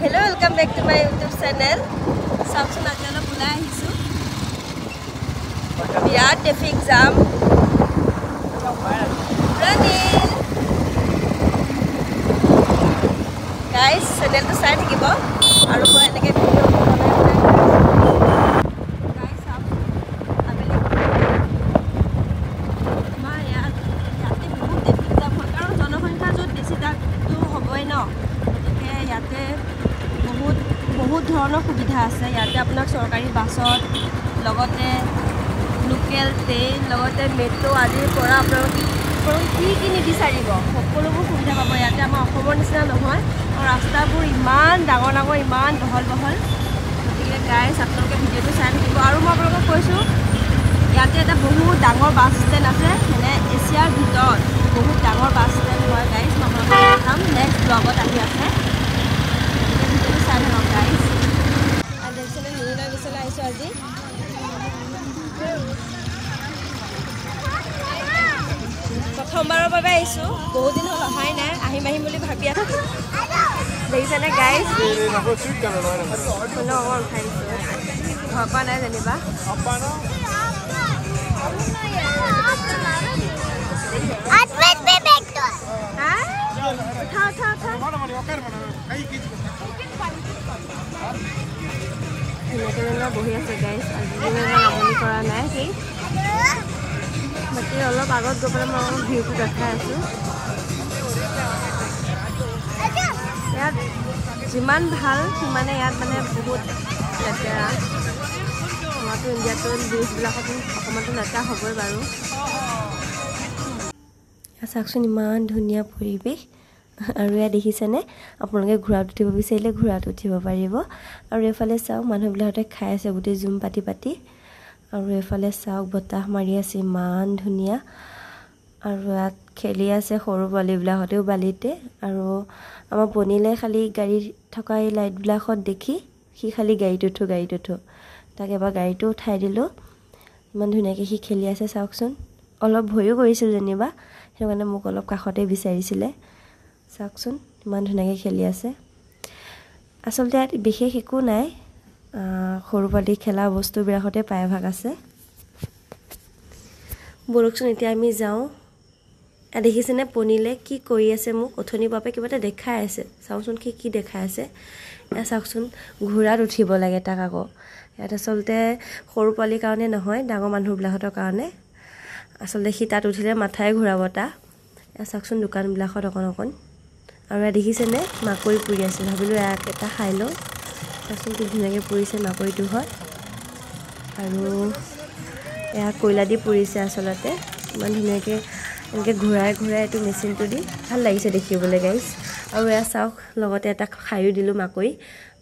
Hello, welcome back to my YouTube channel. চাওকচোন, আজি অলপ ওলাই আহিছোঁ। বিৰাট ট্ৰেফিক জাম। ৰণীল গাইজ, চেনেলটো চাই থাকিব আৰু মই এনেকৈ ভিডিঅ' বনাই বনাই। গাইজ চাওকচোন, আবেলি আমাৰ ইয়াতে বহুত ট্ৰেফিক জাম হয়, কাৰণ জনসংখ্যা য'ত বেছি তাততো হ'বই ন। গতিকে ইয়াতে বহুত বহুত ধৰণৰ সুবিধা আছে। ইয়াতে আপোনাক চৰকাৰী বাছত, লগতে লোকেল ট্ৰেইন, লগতে মেট্ৰ' আদিৰ পৰা আপোনালোকে কি কি নিবিচাৰিব, সকলোবোৰ সুবিধা পাব ইয়াতে। আমাৰ অসমৰ নিচিনা নহয় আৰু ৰাস্তাবোৰ ইমান ডাঙৰ ডাঙৰ, ইমান বহল বহল। গতিকে গাইজ, আপোনালোকে ভিডিঅ'টো চাই থাকিব। আৰু মই আপোনালোকক কৈছোঁ, ইয়াতে এটা বহুত ডাঙৰ বাছ ষ্টেণ্ড আছে, মানে এছিয়াৰ ভিতৰত বহুত ডাঙৰ বাছ ষ্টেণ্ড হয়। গাইজ, মই আপোনালোকক দেখাম, নেক্সট ব্লগত আহি আছে। গতিকে ভিডিঅ'টো চাই থাকক গাইজ। দেখিছেনে, মিৰিনা বিচলৈ আহিছোঁ আজি। প্ৰথমবাৰৰ বাবে আহিছোঁ, বহুত দিন হ'ল অহাই নাই, আহিম আহিম বুলি ভাবি আছোঁ। দেখিছেনে গাইজ, অকণমান উঠাই দিছোঁ, ভয় পোৱা নাই যেনিবা। উঠা উঠা উঠা। ধুনীয়াকৈ যেনিবা বহি আছে গাইজ, আজি ইমান আমনি কৰা নাই সি। বাকী অলপ আগত গৈ পেলাই মই অলপ ভিউটো দেখাই আছোঁ। ইয়াত যিমান ভাল সিমানে ইয়াত মানে বহুত লেতেৰা। আমাৰতো ইণ্ডিয়াতো ব্ৰিজবিলাকতো অকণমানতো লেতেৰা হ'বই বাৰু। চাওকচোন, ইমান ধুনীয়া পৰিৱেশ। আৰু ইয়াত দেখিছেনে, আপোনালোকে ঘোঁৰাত উঠিব বিচাৰিলে ঘোঁৰাত উঠিব পাৰিব। আৰু এইফালে চাওক, মানুহবিলাকতে খাই আছে গোটেই জুম পাতি পাতি। আৰু এইফালে চাওক, বতাহ মাৰি আছে ইমান ধুনীয়া। আৰু ইয়াত খেলি আছে সৰু পোৱালিবিলাকতেও বালিতে। আৰু আমাৰ পনীলে খালি গাড়ী থকা এই লাইটবিলাকত দেখি সি খালি গাড়ীত উঠো গাড়ীত উঠো। তাক এবাৰ গাড়ীটো উঠাই দিলোঁ। ইমান ধুনীয়াকৈ সি খেলি আছে চাওকচোন। অলপ ভয়ো কৰিছিল যেনিবা, সেইটো কাৰণে মোক অলপ কাষতে বিচাৰিছিলে। চাওকচোন, ইমান ধুনীয়াকৈ খেলি আছে। আচলতে ইয়াত বিশেষ একো নাই, সৰু পোৱালি খেলা বস্তুবিলাকতে প্ৰায়ভাগ আছে। ব'লকচোন, এতিয়া আমি যাওঁ। দেখিছেনে পনীলে কি কৰি আছে? মোক অথনিৰ বাবে কিবা এটা দেখাই আছে। চাওঁচোন সি কি দেখাই আছে। এয়া চাওকচোন, ঘোঁৰাত উঠিব লাগে তাক আকৌ। ইয়াত আচলতে সৰু পোৱালিৰ কাৰণে নহয়, ডাঙৰ মানুহবিলাকহঁতৰ কাৰণে। আচলতে সি তাত উঠিলে মাথাই ঘূৰাব তা। এয়া চাওকচোন, দোকানবিলাকত অকণ অকণ। আৰু এয়া দেখিছেনে, মাকৈ পুৰি আছে। ভাবিলোঁ ইয়াক এটা খাই লওঁ। চাওকচোন কি ধুনীয়াকৈ পুৰিছে মাকৈটো হয়। আৰু এয়া কয়লা দি পুৰিছে আচলতে। ইমান ধুনীয়াকৈ এনেকৈ ঘূৰাই ঘূৰাই এইটো মেচিনটো দি ভাল লাগিছে দেখিবলৈ গাইজ। আৰু এয়া চাওক, লগতে এটা খায়ো দিলোঁ মাকৈ।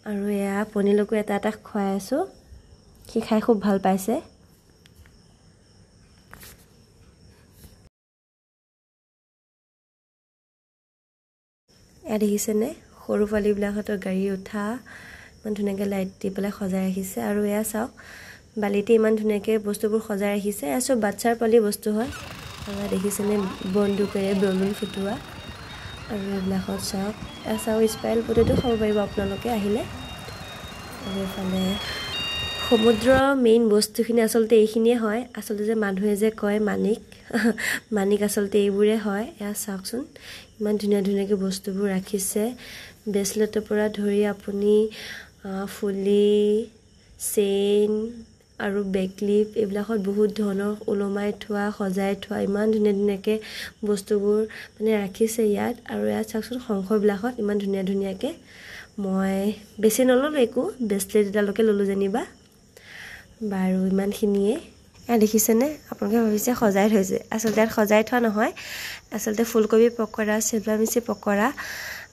আৰু এয়া পনীলকো এটা এটা খুৱাই আছোঁ, সি খাই খুব ভাল পাইছে। এয়া দেখিছেনে, সৰু পোৱালিবিলাকহঁতৰ গাড়ী উঠা ইমান ধুনীয়াকৈ লাইট দি পেলাই সজাই ৰাখিছে। আৰু এয়া চাওক, বালিতে ইমান ধুনীয়াকৈ বস্তুবোৰ সজাই ৰাখিছে। এয়া চব বাচ্ছাৰ পোৱালি বস্তু হয়। আৰু এয়া দেখিছেনে, বন্দুকেৰে বেলুন ফুটোৱা। আৰু এইবিলাকত চাওক, এয়া চাওক, স্পাইৰেল পটেটো খাব পাৰিব আপোনালোকে আহিলে। আৰু এইফালে সমুদ্ৰৰ মেইন বস্তুখিনি আচলতে এইখিনিয়ে হয়। আচলতে যে মানুহে যে কয় মানিক, মানিক আচলতে এইবোৰে হয়। এয়া চাওকচোন, ইমান ধুনীয়া ধুনীয়াকৈ বস্তুবোৰ ৰাখিছে। ব্ৰেচলেটৰ পৰা ধৰি আপুনি ফুলি, চেইন আৰু বেকলিপ এইবিলাকত বহুত ধৰণৰ ওলমাই থোৱা, সজাই থোৱা ইমান ধুনীয়া ধুনীয়াকৈ বস্তুবোৰ মানে ৰাখিছে ইয়াত। আৰু ইয়াত চাওকচোন, শংখবিলাকত ইমান ধুনীয়া ধুনীয়াকৈ। মই বেছি নল'লোঁ একো, ব্ৰেচলেট এডালকে ল'লোঁ যেনিবা। বাৰু ইমানখিনিয়ে। এয়া দেখিছেনে, আপোনালোকে ভাবিছে সজাই থৈছে, আচলতে ইয়াত সজাই থোৱা নহয়। আচলতে ফুলকবি পকৰা, চিমলা মিৰ্চি পকৰা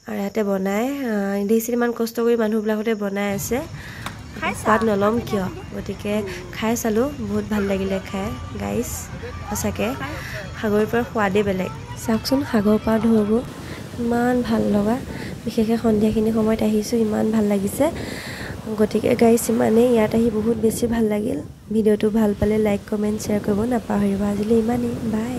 আৰু ইয়াতে বনাই। দেখিছে, ইমান কষ্ট কৰি মানুহবিলাকতে বনাই আছে, সোৱাদ নল'ম কিয়? গতিকে খাই চালোঁ, বহুত ভাল লাগিলে খাই গাইজ। সঁচাকৈ সাগৰৰ পৰা সোৱাদেই বেলেগ। চাওকচোন, সাগৰ পাৰ ঢৌবোৰ ইমান ভাল লগা। বিশেষকৈ সন্ধিয়াখিনি সময়ত আহিছোঁ, ইমান ভাল লাগিছে। গতিকে গাইজ ইমানেই, ইয়াত আহি বহুত বেছি ভাল লাগিল। ভিডিঅ'টো ভাল পালে লাইক, কমেণ্ট, শ্বেয়াৰ কৰিব নাপাহৰিব। আজিলৈ ইমানেই, বাই।